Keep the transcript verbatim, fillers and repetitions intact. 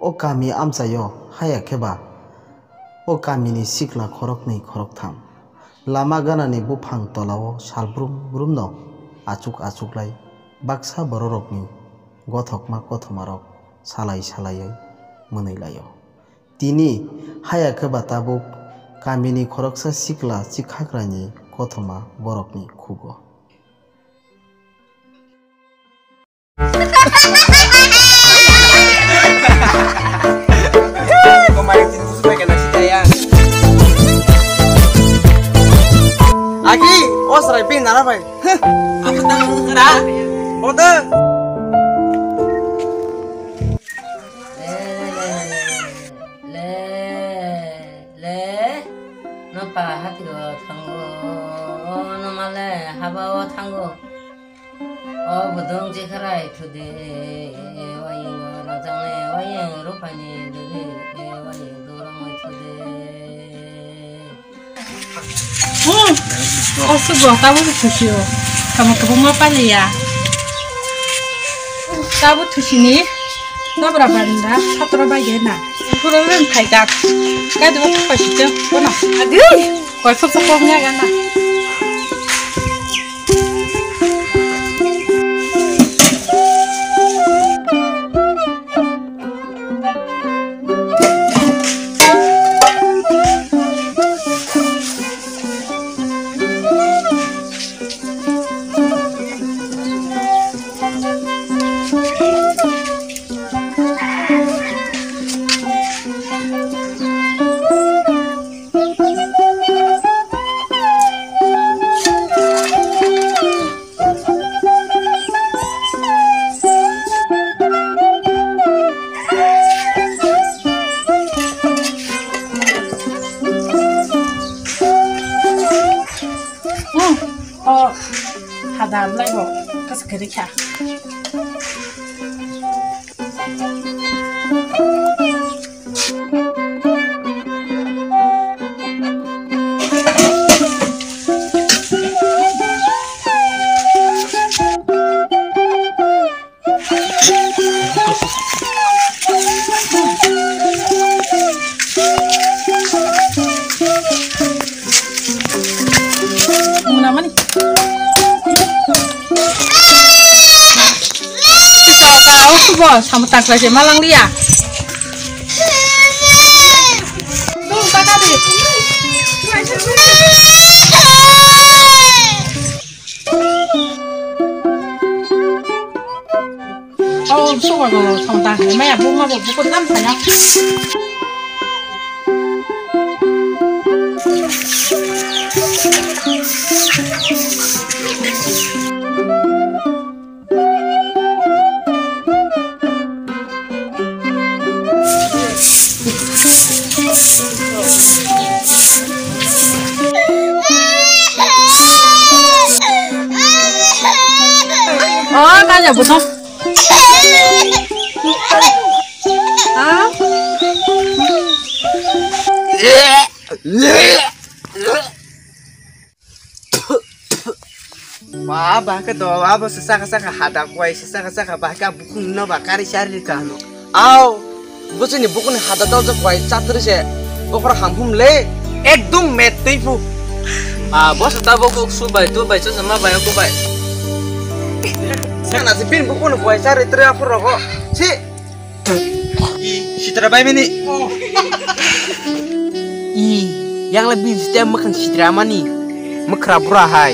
O kami amchaio haya khe ba o kamini sikla khoroknwi khoroktham lama ganani buphang tolao sal brum brumno achuk achuk lai baksa bororokni gothokma kothomarok salai salaiwi mwnwi laio. Tini haya khe ba tabuk kamini khoroksa sikla chikhakrani kothoma borokni khugo. Agi, o srai pin nara bai. Apa tang kera? Oda. Le, le, le, le, le, no pa hati o thango, no male haba o thango. O budung chikharai thude, wayung rajang le, wayung rupaini dule, wayung dorong thude. Hmm. O subo, tabuk thusi o. Tamo kwbangma paliya. Tabuk thusi ni. Nabra banda, satro bai ge na. Puro ren phai jak. Ka do phai si te, bono. Adi. Koi phuk sa pom ya ga na. Hmm. Oh, hada lai bo. Kas kiri kha. Munamani. Kita ka, oh, subo, sama tangkla je malang dia. Tuh, kata deh. Oh, sugar go, thong ta, maya, bu ma, bu, bu, nam, saya. Oh, kaya buto. Ah. Ba, ba, ke do, abo se saka saka hada kwai, se saka saka ba, ke bukung no ba, kari sari ka no. Au, bosini bukuni hada dal jok kwai, chatri se, bokora ham hum le, ekdom met tui pu. Ah, boss ta bo kok su bai, tu bai, su sama bai, aku bai. Sana si pin bukuni kwai, sari tri aphur rogo, si. I, sitra bai mini. I, yang le bin stia makan sitra mani. Makra bura hai.